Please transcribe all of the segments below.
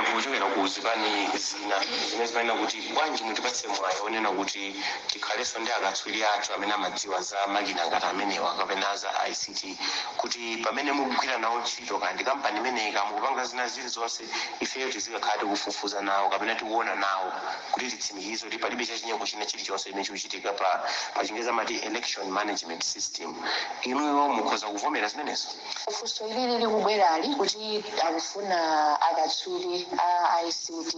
Pempho kuchokera ku zipani zina zimene zimanena kuti bwanji mutipatse mwayi onena kuti tikhalenso ndi akatswiri athu amene amadziwa za makina ngati amenewa kapena za ICT, kuti pamene mukugwira nawo ntchito kandi kampani imeneyi kamukupanga zina zilizonse, ifeyo tizikakhala tikufufuza nawo kapena tikuona nawo kuti titsimikize kuti palibe chachinyengo china chilichonse chimene chikuchitika pa Chingerezi amati election management system. Inuyo mukhoza kuvomera zimenezo? Funso ilili likubwerali kuti akufuna akatswiri a ICT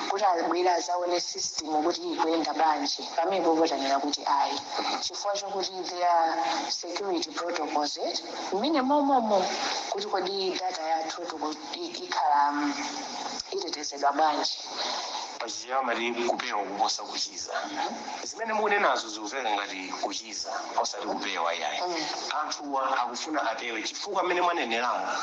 kuti abwere azaone system kuti ikuyenda bwanji, pamenepo potanena kuti ayi, chifukwa chokuti there are security protocols mmene momomo kuti kodi data yathu ikhala itetezedwa bwanji. Pachichewa amati kupewa kuposa kuchiza. Zimene mukunenazo zikuveka ngati kuchiza osati kupewa iyayi. Anthuwa akufuna apewe, chifukwa mmene mwaneneramo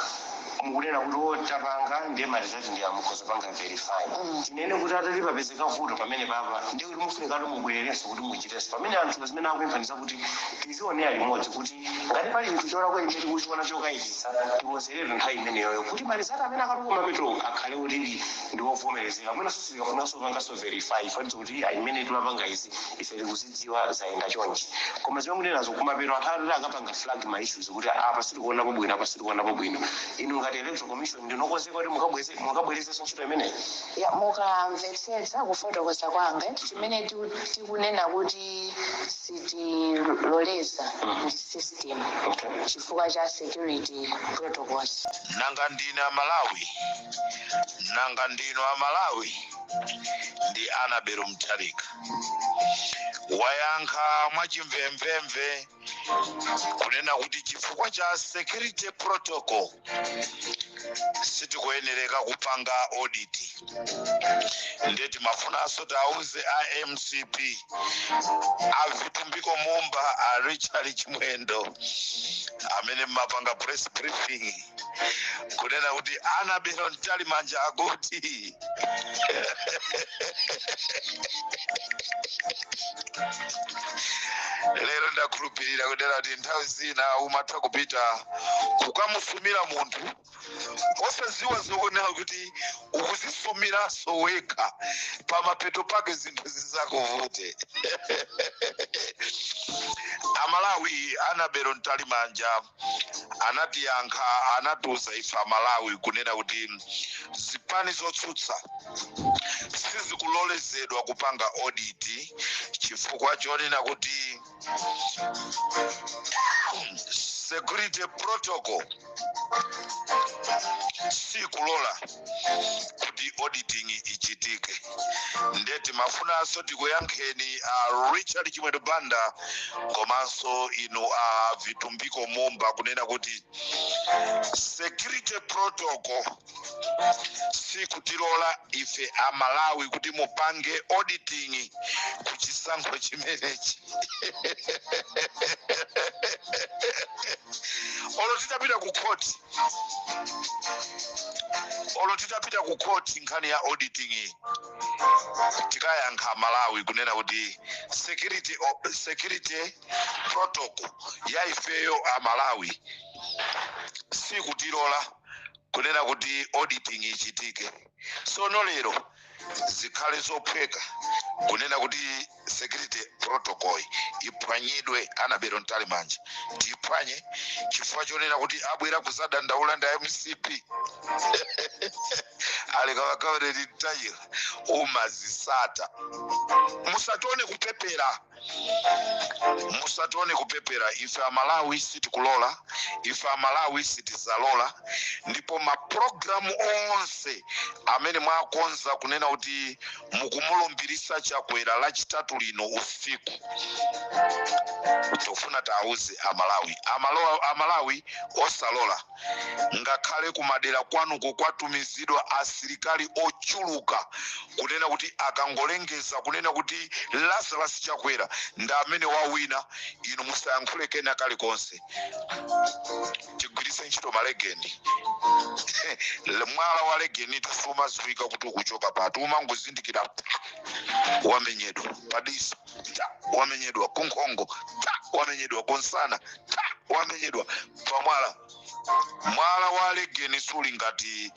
mukunena kuti otapanga ndiye ma result ndi amukhoza panga verify. Tinene kuti atati papezeka vuto pamene papa, ndiye kuti mufunikatu mubwererenso kuti muchitenso, pamene anthu zimene akupempha kuti tizionera limodzi kuti ngati pali chinthu cholakwa imene tikuchiona chokayikitsa, tikonzeretu nthawi imeneyoyo kuti ma result amene akatuluka mapeto akhale kuti ndi ovomerezeka. Mwinanso sitikafunanso panganso verify fanizo kuti ayi, imene timapanga izi ife tikuzidziwa, zayenda chonchi. Koma zimene munenazo, kumapeto anthu atati akapanga flag ma issues kuti apa sitikuonapo bwino, apa sitikuonapo bwino, inu ngati Electoral Commission ndinokonzeka kuti mukabwerezenso ntchito imeneyi? Ya, mukamvetsetsa kufotokoza kwanga, chimene tikunena kuti sitiloleza ndi system chifukwa cha security protocols. Nanga ndine Amalawi, nanga ndinu Amalawi? Ndi Annabel Mutharika wayankha mwachimvemvemve kunena kuti chifukwa cha security protocol sitikuyenereka kupanga audit. Ndiye timafunanso tiauze a MCP, a Vitumbiko Mumba, a Richard Chimwendo amene mmapanga press briefing kunena kuti Annabel Mtalimanja akuti lero ndakhulupirira kunena kuti nthawi zina umatha kupita kukamusumira munthu osaziwa zoonera kuti ukuzisumiranso wekha, pamapeto pake zinthu zizakuvute. Amalawi, Annabel Mtalimanja anatiyankha, anatiuza ife Amalawi kunena kuti zipani zotsutsa sizikulolezedwa kupanga audit chifukwa chonena kuti security protocol sikulola kuti auditing ichitike. Nde timafunanso tikuyankheni a Richard Chimwendo Banda komanso inu a Vitumbiko Mumba kunena kuti security protocol sikutilola ife Amalawi kuti mupange auditing ku chisankho chimenechi. Olo titapita ku court, olo titapita ku court nkhani ya auditing iyi, tikayankha Malawi kunena kuti security protocol ya ifeyo Amalawi sikutilola kunena kuti auditing ichitike. Sono lero zikhale zophweka kunena kuti security protocol iphwanyidwe? Annabel Mtalimanja, tiphwanye chifukwa chonena kuti abwera kuzadandaula ndi MCP? Alekawakawereri mtayira umazisata. Musatione kupepera, musatione kupepera. Ife Amalawi sitikulola, ife Amalawi sitizalola. Ndipo mapulogalamu onse amene mwakonza kunena kuti mukumulumbirisa Chakwera Lachitatu lino usiku, tofuna tiauze Amalawi, Amalawi osalola. Ngakhale kumadera kwanuko kwatumizidwa asilikali ochuluka kunena kuti akangolengeza kunena kuti Lazarus Chakwera ndi amene wawina, inu musayankhule kena kalikonse. Tigwiritse ntchito malegeni. Mwala wa legeni sumadziwika kuti ukuchoka pati, umangozindikira pa wamenyedwa padiso, ta wamenyedwa kunkhongo, ta wamenyedwa kunsana, ta wamenyedwa pamwala. Mwala wa legeni suli ngati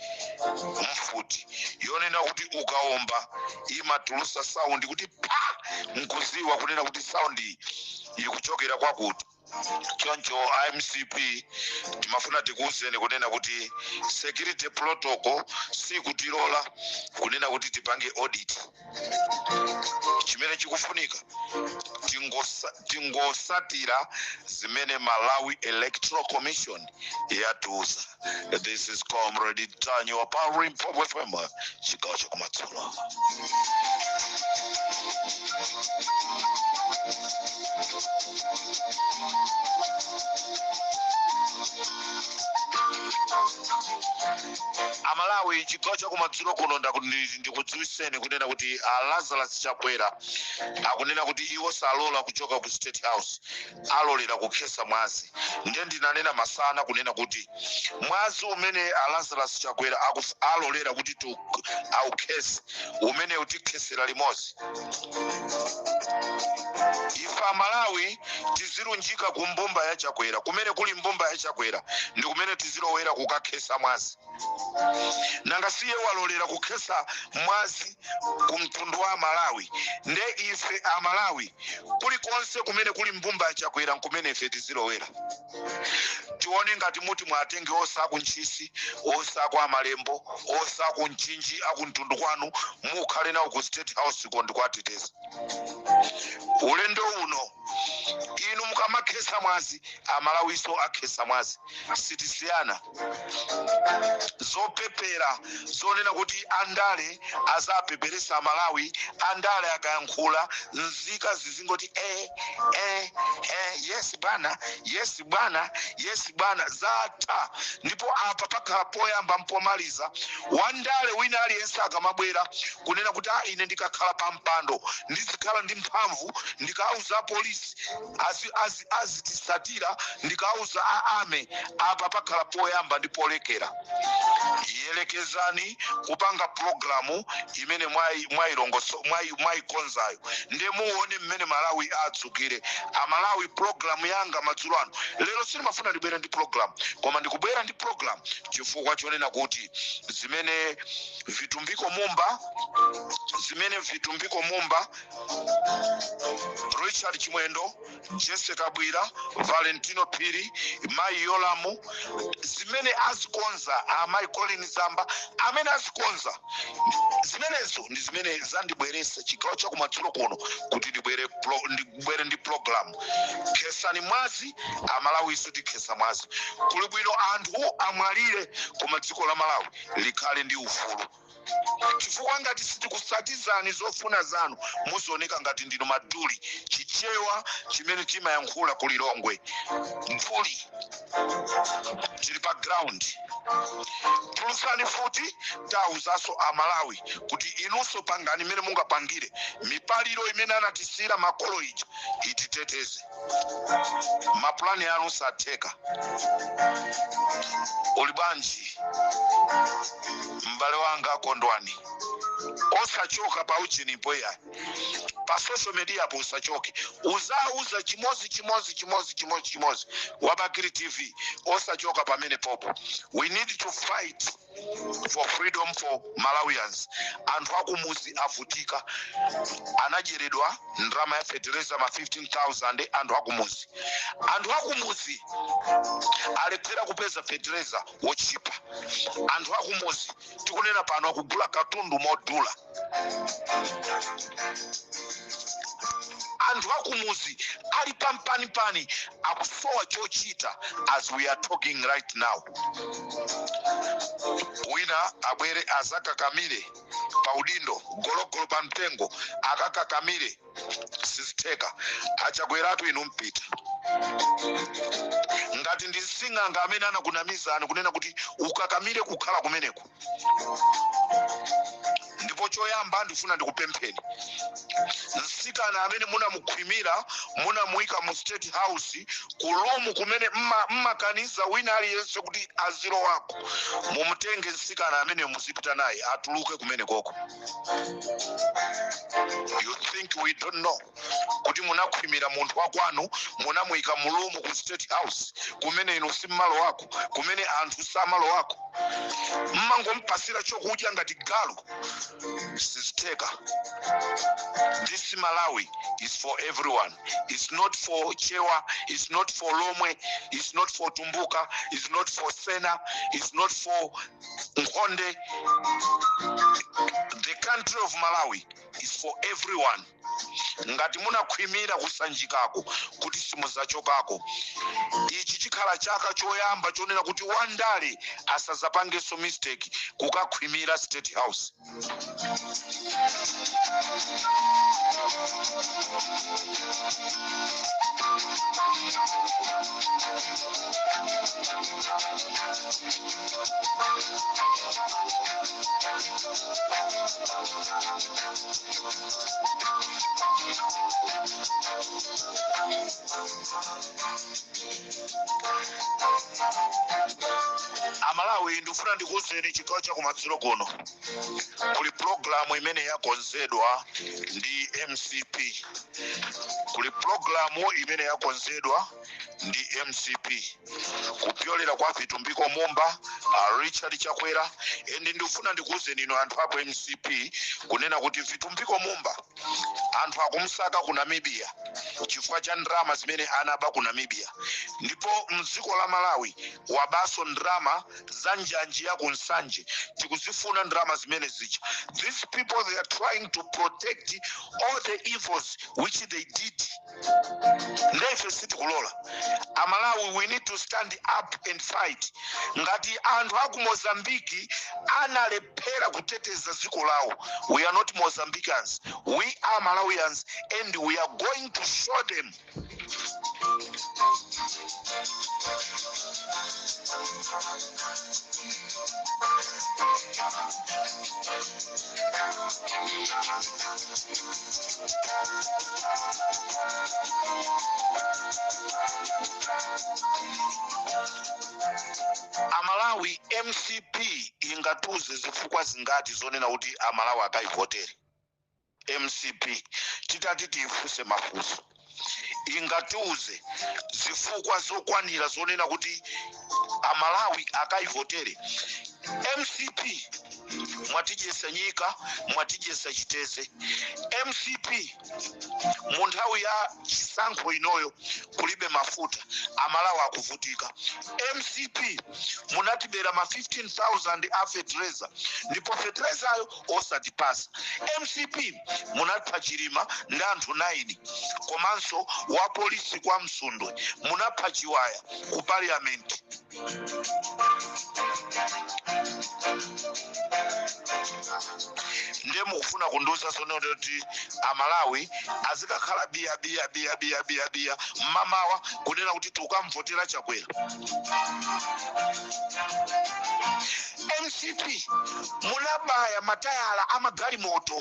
mfuti yonena kuti ukaomba imatulusa sound kuti pa, nkuziwa kunena kuti sound ikuchokera kwakuti. Choncho iMCP, timafuna tikuwuzeni kunena kuti security protocol sikutilola kunena kuti tipange audit. Chimene chikufunika, tingosatira zimene Malawi Electoral Commission yatiuza. This is Comrade Ntanyiwa pa Limpopo FM, chigawo chakumadzulo. Amalawi, chigawo chakumadzulo kuno ndikudziwiseni kunena kuti a Lazarus Chakwera akunena kuti iwo salola kuchoka ku State House, alolera kukhesa mwazi. Ndiye ndinanena masana kunena kuti mwazi umene a Lazarus Chakwera alolera kuti aukhese, umene utikhesera limodzi ife Amalawi, tizilunjika ku mbumba ya Chakwera. Kumene kuli mbumba ya Chakwera ndi kumene tizilowera kukakhesa mwazi. Nanga siye walolera kukhesa mwazi ku mtundu wa Malawi? Nde ife Amalawi, kulikonse kumene kuli mbumba ya Chakwera nkumene ife tizilowera. Tione ngati muti mwatenge osaku Ntchisi, osaku Amalembo, osaku Mchinji, akumtundu kwanu, mukhale nawo ku State House ko ndikuateteza. Ulendo uno inu mukamakhesa mwazi, Amalawiso akhesa mwazi. Sitisiyana. Zopepera zonena kuti andale azapeperesa Amalawi, andale akayankhula nzika zizingoti e e e, yes bwana, yes bwana, yes bwana, zatha. Ndipo apa pakhala poyamba mpomaliza. Wandale wina aliyense akamabwera kunena kuti, "A ine ndikakhala pa mpando ndizikhala ndi mphamvu, ndikauza apolisi azitisatira, ndikauza a ame," apa pakhala poyamba ndi polekera. Yelekezani kupanga pulogalamu imene mwayikonzayo, ndiye muone mmene Malawi adzukire. Amalawi, pulogalamu yanga madzulo ano lero, sindimafuna ndibwere ndi pulogalamu, koma ndikubwera ndi pulogalamu chifukwa chonena kuti zimene Vitumbiko Mumba, Richard Chimwendo, Jessica Bwira, Valentino Phiri, Mayi Yolamu, zimene azikonza, amayi Colin Zamba, amene azikonza zimenezo ndi zimene zandibweresa chigawo chakumadzulo kuno kuti ndibwere ndi program. Khesani mwazi, Amalawiso tikhesa mwazi. Kuli bwino anthu amwalire, koma dziko la Malawi likhale ndi ufulu, chifukwa ngati sitikusatizani zofuna zanu, muzioneka ngati ndinu maduli. Chichewa chimene timayankhula ku Lilongwe, mvuli tili pa ground. Tulusani futi, tawuzanso Amalawi kuti inunso pangani imene mungapangire mipaliro imene anatisiyira makolo ija ititeteze. Mapulani anu satheka. Uli bwanji, m'bale wanga Kondwani? Osachoka pa uchinipo ya pa social media po, usachoke. Uzauza chimozi chimozi chimozi chimozi chimozi wa Bakili TV, osachoka pamene popo. We need to fight for freedom for Malawians. Anthu akumuzi avutika, anadyeredwa ndalama ya fetereza ma 15,000. Anthu akumuzi alephera kupeza fetereza wochipa. Anthu akumuzi tikunena pano akugula katundu modula. Anthu akumuzi ali pampanipani, akusowa chochita as we are talking right now. Wina abwere azakakamire pa udindo, gologolo pa mtengo akakakamire, sizitheka. Achakweratu, inu mpita ngati ndi sing'anga amene anakunamizani kunena kuti ukakamire kukhala kumeneko. Ndipo choyamba ndifuna ndikupempheni, mtsikana amene munamukhwimira, munamuyika mu State House ku room kumene mmakaniza wina aliyense kuti azilowako, mumutenge mtsikana amene muzipita naye, atuluke kumene koko. You think we don't know kuti munakhwimira munthu wakwanu, munamuyika mu room ku State House kumene inu simmalo wako, kumene anthu samalo wako, mmangompasira chokudya ngati galu? Sizitheka. This Malawi is for everyone. It's not for Chewa, it's not for Lomwe, it's not for Tumbuka, it's not for Sena, it's not for Nkhonde. The country of Malawi is for everyone. Ngati munakhwimira kusanjikako kuti simuzachokako, ichi chikhala chaka choyamba chonena kuti wandale asazapangenso mistake kukakhwimira State House. Amalawi, ndikufuna ndikuwuzeni, chigawo cha kumadzulo kuno kuli pulogalamu imene yakonzedwa ndi MCP. Kuli pulogalamu imene yakonzedwa ndi MCP kupyolera kwa Vitumbiko Mumba, Richard Chakwera. And ndikufuna ndikuwuzeni ino anthu apo MCP kunena kuti Vitumbiko Mumba anthu akumusaka ku Namibia chifukwa cha ndrama zimene anaba ku Namibia, ndipo mdziko la Malawi wabaso ndrama za njanji ya kunsanje. Tikuzifuna ndrama zimene zija. These people, they are trying to protect all the evils which they did. Ndefe sitikulola. Amalawi, we need to stand up and fight. Ngati anthu aku Mozambiki analephera kuteteza dziko lawo, we are not Mozambicans, we are Malawians, and we are going to show them. Amalawi, MCP ingatiuze zifukwa zingati zonena kuti Amalawi akaivotere MCP? Titati tiyifunse mafunso, ingatiuze zifukwa zokwanira zonena kuti Amalawi akaivotere MCP? Mwatidyesa nyika, mwatidyesa chiteze, MCP. Mu nthawi ya chisankho inoyo kulibe mafuta, Amalawi akuvutika. MCP, munatibera ma 15,000 a fetereza, ndipo feterezayo osatipasa. MCP, munapha Chilima ndi anthu 9 komanso wa polisi kwa Msundwe. Munapha Chiwaya ku Parliament. Ndiye mukufuna kundiuza zonena kuti Amalawi azikakhala biya biya biya biya biya biya mmamawa kunena kuti tikamvotera Chakwera? MCP, munabaya matayala amagalimoto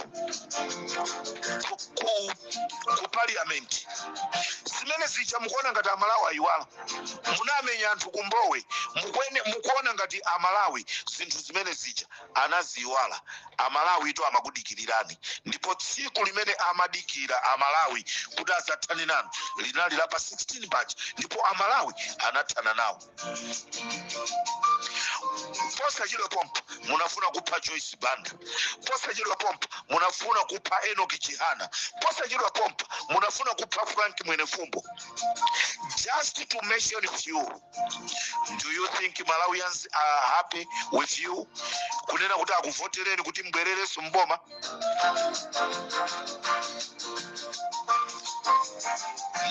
ku Parliament. Zimene zija mukuona ngati Amalawi ayiwala? Munamenya anthu kumbowe. Mukuona ngati Amalawi zinthu zimene zija anaziyiwala? Amalawi to amakudikirirani, ndipo tsiku limene amadikira Amalawi kuti azathane nanu linali la pa 16 paja, ndipo Amalawi anathana nawo. Posachedwa pompa munafuna kupha Joyce Banda. Posachedwa pompa munafuna kupha Enoch Chihana. Posachedwa pompa munafuna kupha Frank Mwenefumbo, just to mention few. Do you think Malawians are happy with you kunena kuti akuvotereni kuti mbwererenso mboma?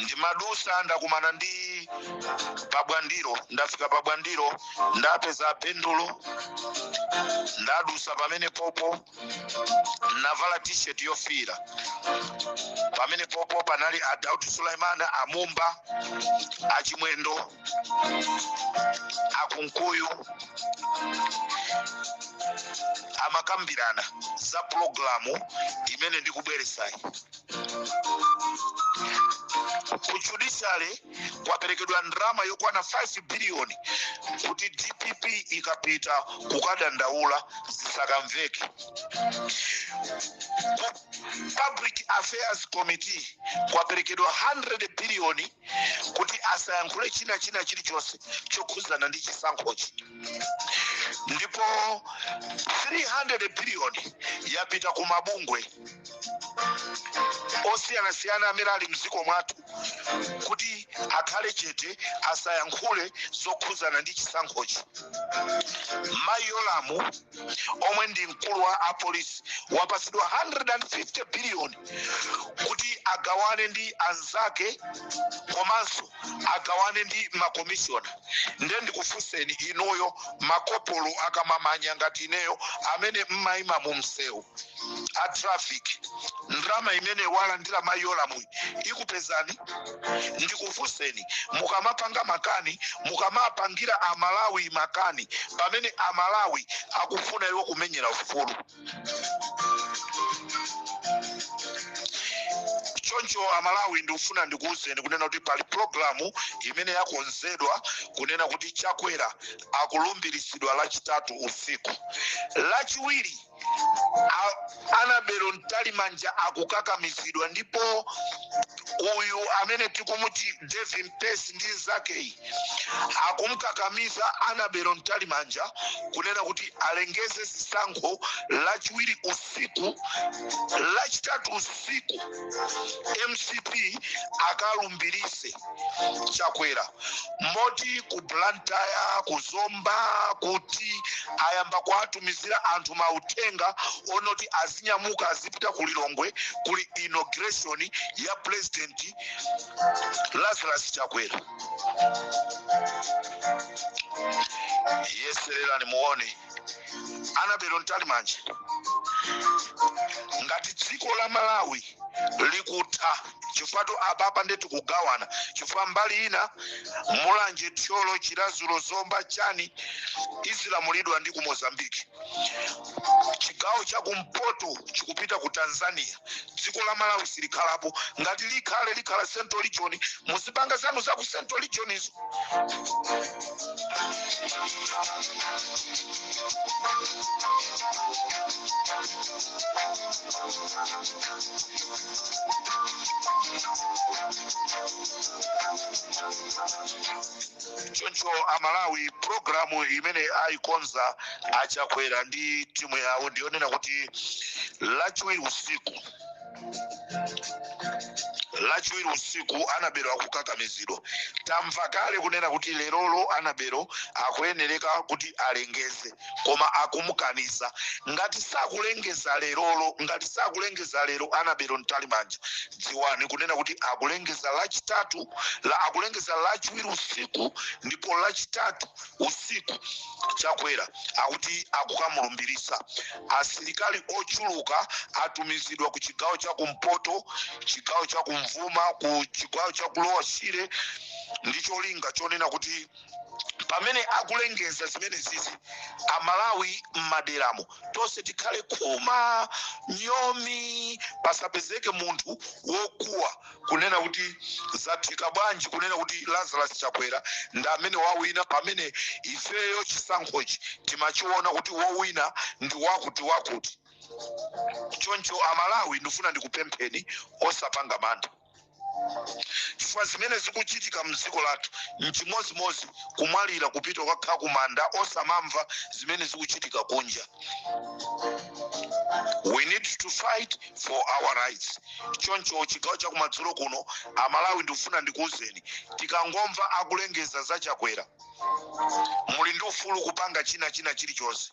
Ndimadusa, ndakumana ndi pabwandiro, ndafika pabwandiro, ndapeza pendulo, ndadusa pamene popo navala T-shirt yofira. Pamene popo panali a Daud Suleiman, Amumba, Achimwendo, Akunkuyu. Amakambirana za pulogalamu imene ndikubweresayi. Ku judiciary kwaperekedwa ndalama yokwana 5 biliyoni kuti DPP ikapita kukadandaula zisakamveke. Ku Public Affairs Committee kwaperekedwa 100 biliyoni kuti asayankhule china chilichonse chokhuzana ndi chisankhochi, ndipo 300 biliyoni yapita ku mabungwe osiyanasiyana amene ali mdziko mwathu kuti akhale chete, asayankhule zokhuzana ndi chisankhochi. Mayi Yolamu, omwe ndi mkulu wa apolisi, wapasidwa 150 biliyoni kuti agawane ndi anzake komanso agawane ndi makomishona. Nde ndikufunseni inuyo, makopolo akamamanya ngati ineyo amene mmayima mu msewu, a traffic, ndalama imene walandira mayi Yolamuyi ikupezani? Ndikufunseni, mukamapanga makani, mukamapangira Amalawi makani pamene Amalawi akufuna iwo kumenyera ufulu. Choncho Amalawi, ndikufuna ndikuwuzeni kunena kuti pali programu imene yakonzedwa kunena kuti Chakwera akulumbiritsidwa Lachitatu usiku. Lachiwiri Annabel Mtalimanja akukakamizidwa, ndipo uyu amene tikumuti David Mpesi ndi nzakeyi akumkakamiza Annabel Mtalimanja kunena kuti alengeze zisankho Lachiwiri usiku. Lachitatu usiku MCP akalumbirise Chakwera. Moti ku Blantyre, ku Zomba, kuti ayamba kuwatumizira anthu mauthenga onoti azinyamuka azipita ku Lilongwe, kuli inauguration ya President Lazarus Chakwera. Yesererani muone Annabel Mtalimanja. Ngati dziko la Malawi likutha, chifukwa apapa nde tikugawana, chifukwa mbali ina Mulanje, Thyolo, Chiradzulu, Zomba, chani, izilamulidwa ndi ku Mozambiki. Chigawo chakumpoto chikupita ku Tanzania. Dziko la Malawi silikhalapo. Ngati likhale, likhala Central Region. Muzipanga zanu za ku Central Region izo. Choncho Amalawi, programu imene ayikonza aChakwera ndi timu yawo ndiyonena kuti Lachiwiri usiku, Lachiwiri usiku Annabel akukakamizidwa. Tamva kale kunena kuti lerolo Annabel akuyenereka kuti alengeze, koma akumukaniza. Ngati sakulengeza lerolo, ngati sakulengeza lero Annabel Mtalimanja, dziwani kunena kuti akulengeza Lachitatu la akulengeza Lachiwiri usiku, ndipo Lachitatu usiku Chakwera akuti akukamulumbirisa. Asilikali ochuluka atumizidwa ku chigawo cha kumpoto, chigawo cha kumvuma, ku chigawo cha ku Lower Shire, ndi cholinga chonena kuti pamene akulengeza zimene zizi, Amalawi m'maderamo tonse tikhale khuma nyomi, pasapezeke munthu wokuwa kunena kuti zatheka bwanji kunena kuti Lazarus Chakwera ndi amene wawina, pamene ifeyo chisankhochi timachiona kuti wowina ndi wakuti wakuti. Choncho Amalawi, ndifuna ndikupempheni osapanga mantha, chifukwa zimene zikuchitika mdziko lathu nchimozimozi kumwalira, kupita kukakhala kumanda osamamva zimene zikuchitika kunja. We need to fight for our rights. Choncho chigawo chakumadzulo kuno, Amalawi, ndikufuna ndikuwuzeni, tikangomva akulengeza za Chakwera, muli ndi ufulu kupanga china chilichonse.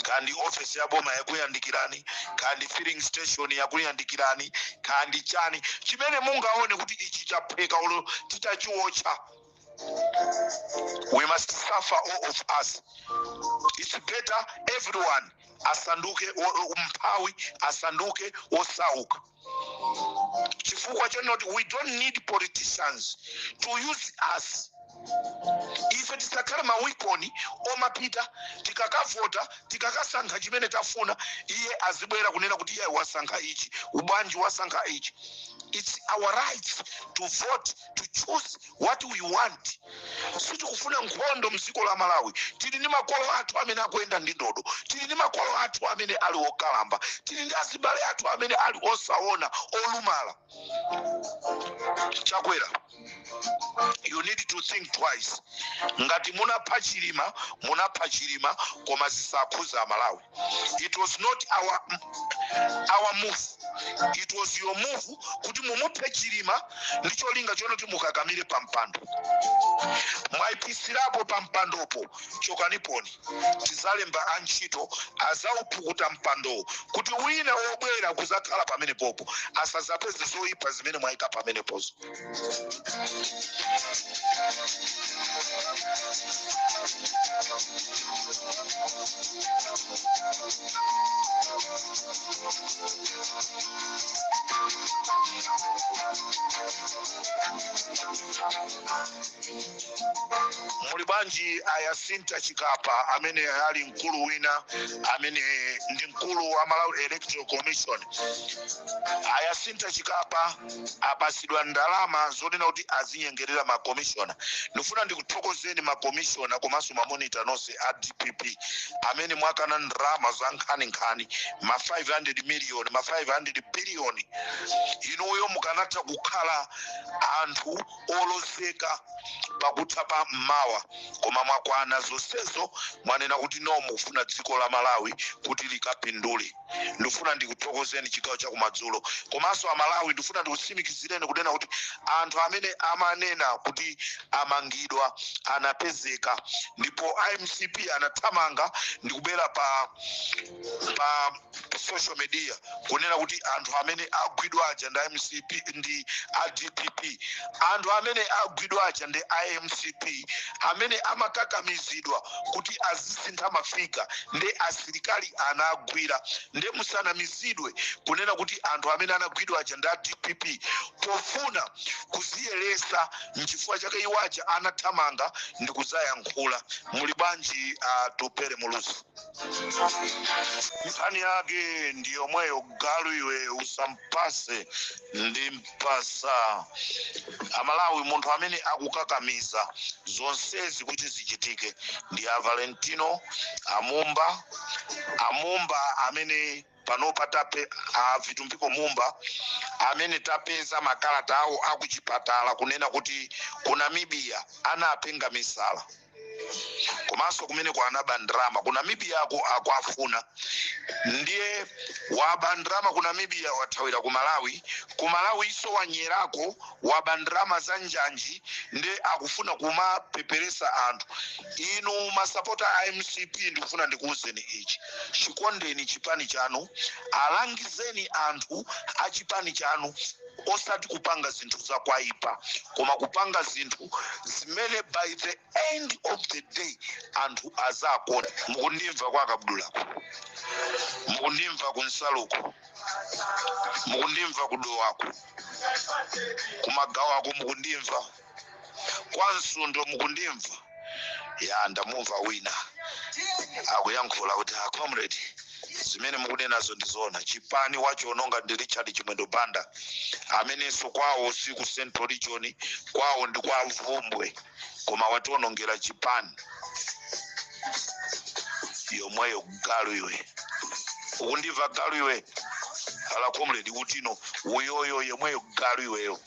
Kandi ofesi ya boma yakuyandikirani, kandi filling station yakuyandikirani, kandi chani chimene mungaone kuti ichi chapheka, ulo titachiwotcha, we must suffer, all of us. It's better everyone asanduke mphawi, asanduke osauka, chifukwa chonoti we don't need politicians to use us. Ife tisakhale ma weapon omapita tikakavota, tikakasankha chimene tafuna, iye azibwera kunena kuti iye wasankha ichi, ubwanji wasankha ichi? It's our right to vote, to choose what we want. Sitikufuna nkhondo mdziko la Malawi. Tili ndi makolo athu amene akuyenda ndi ndodo, tili ndi makolo athu amene ali okalamba, tili ndi azibale athu amene ali osaona, olumala. Chakwera, you need to think twice. Ngati munapha Chilima, munapha Chilima, koma zisakhuza Amalawi. It was not our move, it was your move kuti mumuphe Chilima ndi cholinga chonoti mukakamire pa mpando. Mwayipisirapo pa mpandopo, chokaniponi. Tizalemba antchito azaupukuta mpandowo kuti wina wobwera kuzakhala pamene popo asazapeze zoyipa zimene mwayika pamenepozo. Muli bwanji Ayasinta Chikapa, amene ali mkulu wina amene ndi mkulu wa Malawi Electoral Commission? Ayasinta Chikapa apasidwa ndalama zonena kuti azinyengerera makomishona. Ndifuna ndikuthokozeni makomishona komanso ma monitor nonse a DPP amene mwakana ndalama za nkhaninkhani, ma 500 million, ma 500 billion. Inuyo mukanatha kukhala anthu olozeka pakutha pa mmawa, koma mwakwana zonsezo, mwanena kuti no, mukufuna dziko la Malawi kuti likapindule. Ndifuna ndikuthokozeni chigawo chakumadzulo. Komanso Amalawi, ndifuna ndikutsimikizireni kunena kuti anthu amene amanena kuti amangidwa anapezeka, ndipo iMCP anathamanga ndikubwera pa social media kunena kuti anthu amene agwidwa aja ndi MCP, ndi a DPP. Anthu amene agwidwa aja ndi iMCP amene amakakamizidwa kuti azisintha ma figure, ndi asilikali anagwira. Ndi musanamizidwe kunena kuti anthu amene anagwidwa aja ndi a DPP. Pofuna kuziyeresa, nchifukwa chake iwo aja anathamanga ndi kuzayankhula. Muli bwanji Tupere Muluzi? Nkhani yake ndi yomweyo. Galu iwe, usampase ndi mpasa. Amalawi, munthu amene akukakamiza zonsezi kuti zichitike ndi a Valentino Amumba. Amumba amene panopa tape a Vitumbiko Mumba amene tapeza makalata awo akuchipatala kunena kuti ku Namibia anapenga misala, komanso kumeneko anaba ndrama. Ku Namibia ako akuafuna, ndiye waba ndrama ku Namibia, wathawira ku Malawi. Ku Malawi iso wanyerako, waba ndrama za njanji, ndiye akufuna kumapeperesa anthu. Inu masapota a MCP, ndikufuna ndikuwuzeni ichi: chikondeni chipani chanu, alangizeni anthu a chipani chanu, osati kupanga zinthu zakwaipa, koma kupanga zinthu zimene by the end of the day anthu azakonda. Mukundimva kwa Kabudulako? Mukundimva ku Nsaluko? Mukundimva kudowako, kumagawako? Mukundimva kwa Msundo? Mukundimva? Ya, ndamumva wina akuyankhula kuti, "Ah, comrade, zimene mukunenazo ndizoona. Chipani wachiononga ndi Richard Chimwendo Banda, amenenso kwawo si ku Central Region, kwawo ndi kwa Vumbwe, koma wationongera chipani." Yomweyo galu iwe, ukundimva galu iwe? Ala comrade kutino uyoyo, yemweyo galu iweyo,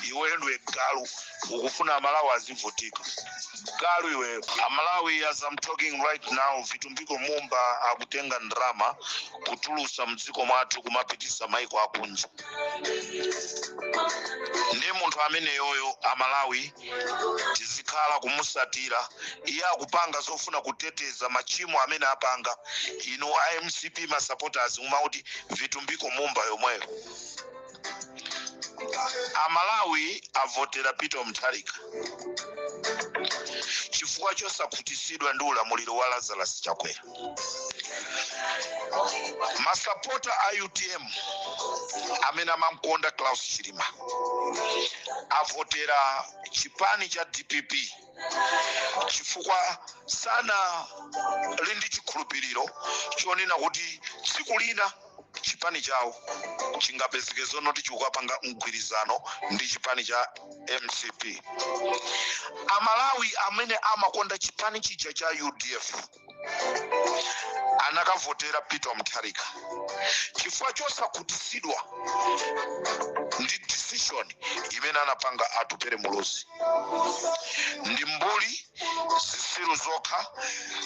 iweyo ndiwe galu, ukufuna Amalawi azivutika, galu iweyo. Amalawi, as I'm talking right now, Vitumbiko Mumba akutenga ndrama kutulusa mdziko mwathu kumapitisa maiko akunja. Ndi munthu ameneyoyo, Amalawi, tizikhala kumusatira. Iye akupanga zofuna kuteteza machimo amene apanga. Inu iMCP ma supporters mumauti Vitumbiko Mumba yomweyo. Amalawi avotera Peter Mutharika chifukwa chosakhutisidwa ndi ulamuliro wa Lazarus Chakwera. Masapota a UTM amene amamkonda Klaus Chilima avotera chipani cha DPP. Chifukwa sanali ndi chikhulupiriro chonena kuti tsiku lina chipani chawo chingapezeke zonoti chikukapanga mgwirizano ndi chipani cha MCP. Amalawi amene amakonda chipani chija cha UDF anakavotera Peter Mutharika chifukwa chosakhutitsidwa ndi decision imene anapanga Atupele Muluzi. Ndi mbuli, zisilu zokha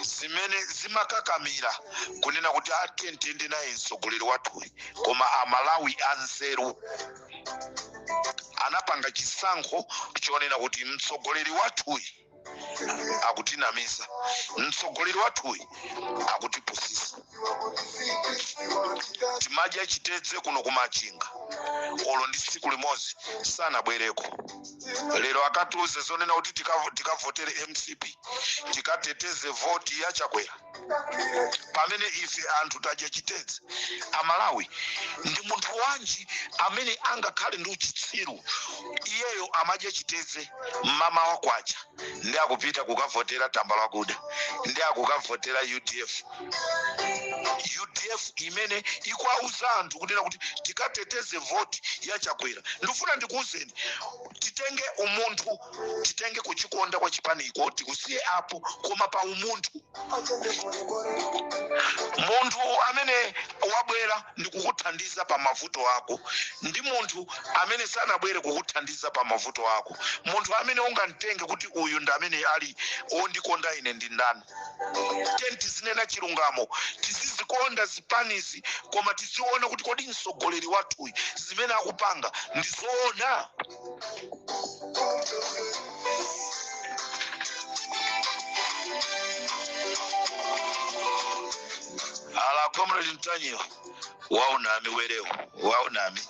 zimene zimakakamira kunena kuti atiyende naye mtsogoleri wathuyi, koma Amalawi anzeru anapanga chisankho chonena kuti mtsogoleri wathuyi akutinamiza, mtsogoleri wathuyi akutipusisa. Timadya chitedze kuno kumachinga, olo ndi tsiku limodzi sanabwereko. Lero akatiuze zonena kuti tikavotere MCP, tikateteze voti ya Chakwera, pamene ife anthu tadya chitedze. Amalawi, ndi munthu wanji amene angakhale ndi uchitsiru? Iyeyo amadya chitedze mmamawa kwacha, ndi akupita kukavotera tambala wakuda, ndi akukavotera UDF. UDF imene ikuauza anthu kunena kuti tikateteze voti ya Chakwera. Ndifuna ndikuuzeni, titenge umunthu, titenge kuchikonda kwa chipaniko tikusiye apo, koma pa umunthu, munthu amene wabwera ndikukuthandiza pa mavuto ako ndi munthu amene sanabwere kukuthandiza pa mavuto ako, munthu amene ungamtenge kuti uyu ndi amene ali ondikonda ine ndi ndani? Tiyeni tizinena chilungamo. Tizizikonda zipanizi, koma tiziona kuti kodi mtsogoleri wathuyi zimene akupanga ndi zoona? Ala Comrade Mtanyiwa, waunami werewo, waunami.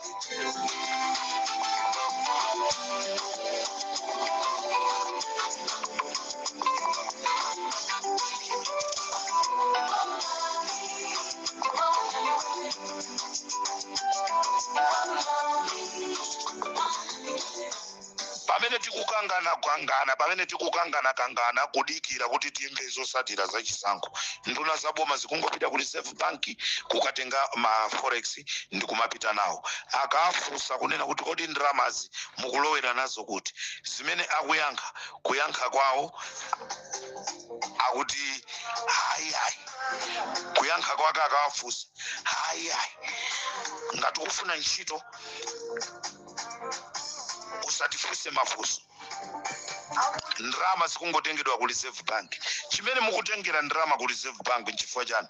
Pamene tikukangana kangana, pamene tikukangana kangana kudikira kuti timve zosatira za chisankho, nduna za boma zikungopita ku Reserve Bank kukatenga ma forex ndi kumapita nawo. Akafunsa kunena kuti kodi ndalamazi mukulowera nazo kuti, zimene akuyankha, kuyankha kwawo akuti hayi hayi. Kuyankha kwake akawafunsa, hayi hayi, ngati ukufuna ntchito usatifunse mafunso. Ndalama zikungotengedwa ku Reserve Bank. Chimene mukutengera ndalama ku Reserve Bank nchifukwa chani?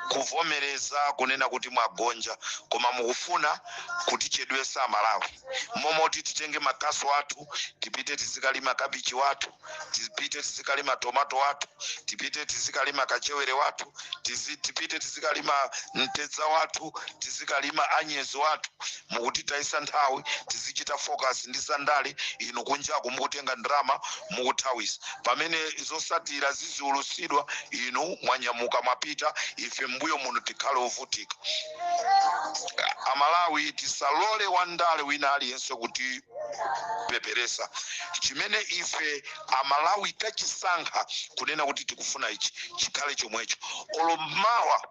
Kuvomereza kunena kuti mwagonja, koma mukufuna kutichedwesa Amalawi momoti titenge makasu athu, tipite tizikalima kabichi wathu, tipite tizikalima tomato wathu, tipite tizikalima kachewere wathu, tipite tizikalima mtedza wathu, tizikalima anyezi wathu. Mukutitayisa nthawi, tizichita focus ndi zandale, inu kunjaku mukutenga ndalama mukuthawisa. Pamene zosatira ziziulusidwa, inu mwanyamuka mwapita, ife mbuyo muno tikhale ovutika. Amalawi, tisalole wandale wina aliyense kuti peperesa. Chimene ife Amalawi tachisankha kunena kuti tikufuna ichi, chikhale chomwecho. Olo mmawa,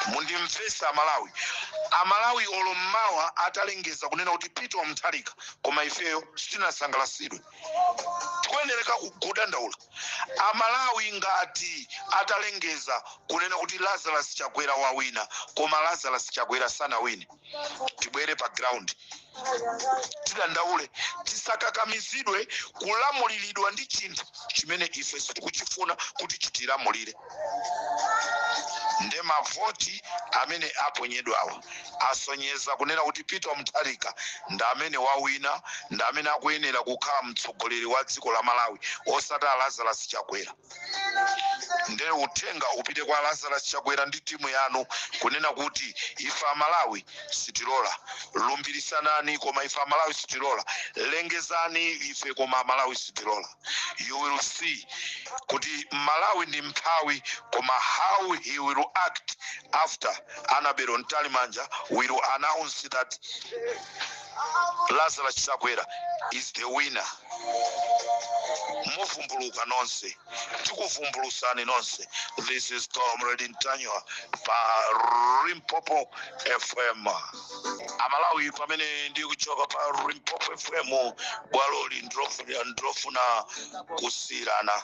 mundimvesa Amalawi, Amalawi, olo mmawa atalengeza kunena kuti Peter Mutharika, koma ifeyo sitinasangalasidwe, tikuyenereka kudandaula. Amalawi, ngati atalengeza kunena kuti Lazarus Chakwera wawina, koma Lazarus Chakwera sanawine, tibwere pa ground tidandaule. Tisakakamizidwe kulamuliridwa ndi chinthu chimene ife sitikuchifuna kuti chitilamulire. Nde mavoti amene aponyedwawa asonyeza kunena kuti Peter Mutharika ndi amene wawina, ndi amene akuyenera kukhala mtsogoleri wa dziko la Malawi, osati a Lazarus Chakwera. Nde uthenga upite kwa Lazarus Chakwera ndi timu yanu kunena kuti ife Amalawi sitilola. Lumbirisanani, koma ife Amalawi sitilola. Lengezani ife, koma Amalawi sitilola. You will see kuti Malawi ndi mphawi, koma how he will act after Annabel Mtalimanja will announce that Lazarus Chakwera is the winner. Muvumbuluka nonse, tikuvumbulutsani nonse. This is Comrade Ntanyiwa pa Limpopo FM. Amalawi, pamene ndikuchoka pa Limpopo FM, bwaloli ndilofuna kusiyirana,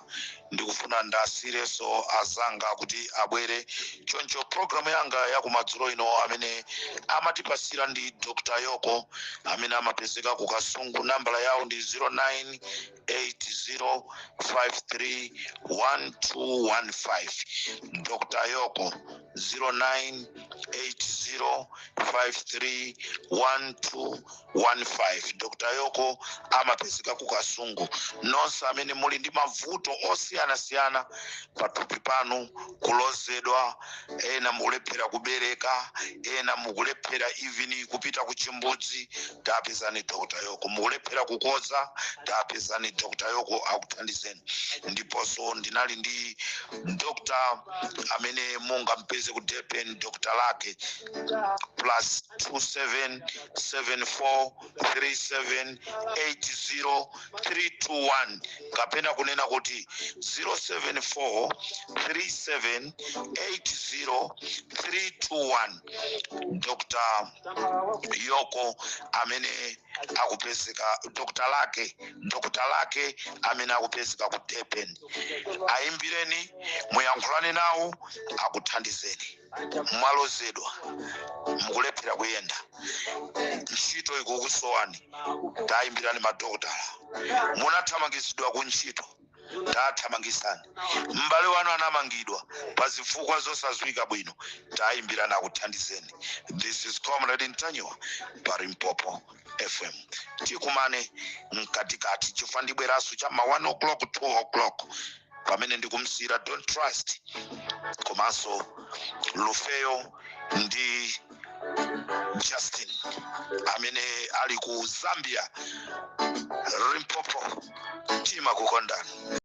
ndikufuna ndasiyirenso azanga kuti abwere. Choncho programu yanga yakumadzulo ino amene amatipasira ndi Dr Yoko amene amapezeka ku Kasungu. Nambala yawo ndi 0980531215. Dr Yoko, 0980531215. Dr Yoko amapezeka ku Kasungu. Nonse amene muli ndi mavuto osiyanasiyana pathupi panu, kulozedwa, ena mukulephera kubereka, ena mukulephera even kupita ku chimbudzi, tapezani Dr Yoko. Mukulephera kukoza, tapezani Dr Yoko akuthandizeni. Ndiponso ndinali ndi Dr amene mungampeze ku Durban, Dr Lake, +27743780321, kapena kunena kuti 0743780321. Dr Yoko amene akupezeka, Dr Lake, Dr Lake amene akupezeka ku Durban, ayimbireni, muyankhulane nawo, akuthandizeni. Mwalozedwa, mukulephera kuyenda, ntchito ikukusowani, tayimbirani madokotala. Munathamangitsidwa ku ntchito, tathamangisani. M'bale wanu anamangidwa pa zifukwa zosadziwika bwino, tayimbirani akuthandizeni. This is Comrade Ntanyiwa pa Limpopo FM. Tikumane mkatikati chifukwa ndibweranso cha ma 1 o'clock, 2 o'clock, pamene ndikumsira Don't Trust komanso Lufeyo ndi Justin amene ali ku Zambia. Limpopo, timakukondani.